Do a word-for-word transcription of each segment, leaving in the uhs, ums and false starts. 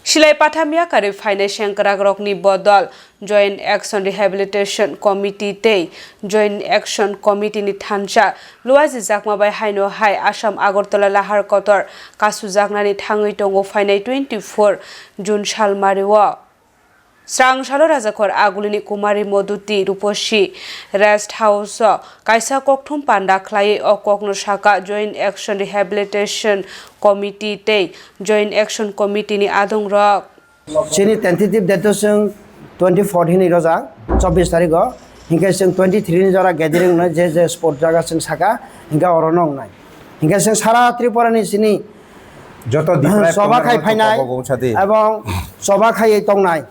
Silai patham yakarwi phainai sengkrakrokni bodol Joint Action Rehabilitation Committee tei Joint Action Committee ni thansa Luaji Jakma bai haino hai Assam Agartala lahar kotor kasujaknani thangwi tongo phainai twenty four June salmario. Srang salo Rajakhor Agulini Kumari Moduti Ruposi Rest House o kaisa kokthum panda khlaiwi o kokno saka Joint Action Rehabilitation Committee tei Joint Action Committee ni adongrok. Chini tentative date to chwng twenty four hini rojak, chobbish tarigo. Hinkhe chwng twenty three ni jora gathering no je je spot jaga chwng saka, hinkhe oro no wngnai. Hinkhe chwng sara Tripura ni chini joto Diprai choba khai phainai ebong choba khaiwi tongnai.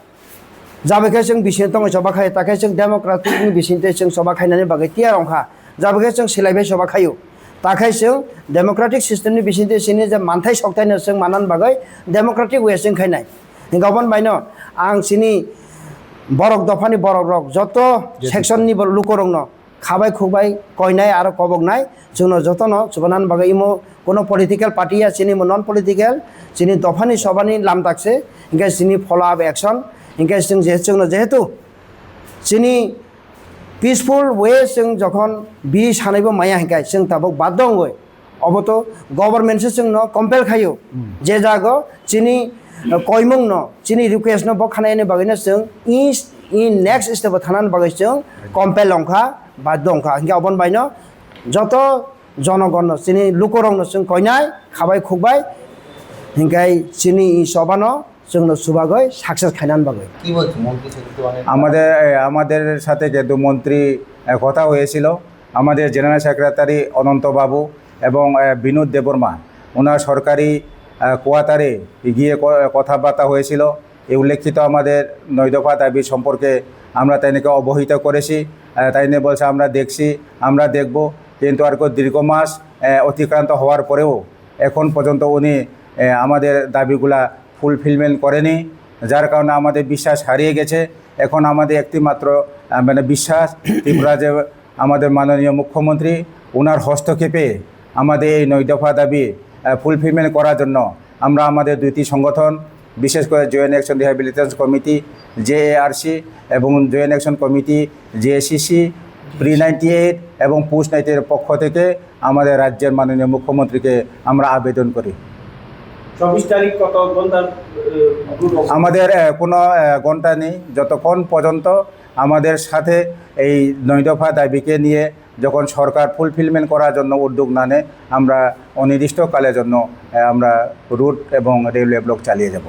Jabikhe chwng bising tongo choba khai, takhe chwng democratic ni bising tei chwng choba khainani bagwi tiyar wngkha. Jabikhe chwng silaibai choba khaio. Takhe chwng democratic system ni bising tei chini je manthai sokthai no chwng manani bagwi democratic way chwng khainai. Hinkhe oboni baino ang chini borok dophani borok rok joto section ni lukurokno khabai khukbai koinai aro koboknai chwngno jotono chubanan bagwi imo kono political party ya chini imo non political chini dophani sobani lamtakse hinkhe chini follow up action hinkhe chwng je chwngno jehetu chini peaceful way chwng jokhon bi sanaibo maya hinkhe chwng tabuk baddo wngwi obo to government se chwngno compel khaio je jago chini koimungno chini request no bo khanayani bagwino chwng in next step o thanani bagwi chwng compel wngkha. Baddo wngkha hinkhe oboni baino joto jonogonno chini lukurokno chwng koinai khabai khukbai hinkhe chini i sobano chwngno chubagwi success khainani bagwi. কি বলছে মন্ত্রী সেটা তো অনেক আমাদের, এ, আমাদের সাথে কিন্তু মন্ত্রী, এ, কথা হয়েছিল। আমাদের জেনারেল সেক্রেটারি অনন্ত বাবু এবং, এ, বিনোদ দেববর্মা, ওনার সরকারি, এ, কোয়ার্টারে গিয়ে ক-, কথাবার্তা হয়েছিল। এই উল্লেখিত আমাদের নয় দফা দাবি সম্পর্কে আমরা তাইনাকে অবহিত করেছি। আহ, তাইনে বলছে, "আমরা দেখছি, আমরা দেখব।" কিন্তু আর কেউ দীর্ঘ মাস, আহ, অতিক্রান্ত হওয়ার পরেও এখন পর্যন্ত উনি, আহ, আমাদের দাবিগুলা ফুলফিলমেন্ট করেনি, যার কারণে আমাদের বিশ্বাস হারিয়ে গেছে। এখন আমাদের একটি মাত্র, আহ, মানে বিশ্বাস, ত্রিপুরা যে আমাদের মাননীয় মুখ্যমন্ত্রী, ওনার হস্তক্ষেপে আমাদের এই নয় দফা দাবি, আহ, ফুলফিলমেন্ট করার জন্য আমরা আমাদের দুইটি সংগঠন, বিশেষ করে জয়েন্ট অ্যাকশন রিহ্যাবিলিটেশন কমিটি, জেএআরসি, এবং জয়েন্ট অ্যাকশন কমিটি, জেএসিসি, প্রি নাইনটি এইট এবং পুশ নাইনটি এইট এর পক্ষ থেকে আমাদের রাজ্যের মাননীয় মুখ্যমন্ত্রীকে আমরা আবেদন করি। চব্বিশ তারিখ কত ঘন্টা, এ, আমাদের, এ, কোনো, এ, ঘন্টা নেই, যতক্ষণ পর্যন্ত আমাদের সাথে এই নয় দফা দাবিকে নিয়ে যখন সরকার ফুলফিলমেন্ট করার জন্য উদ্যোগ না নেয়, আমরা অনির্দিষ্টকালের জন্য, এ, আমরা রুট এবং রেলওয়ে ব্লক চালিয়ে যাব।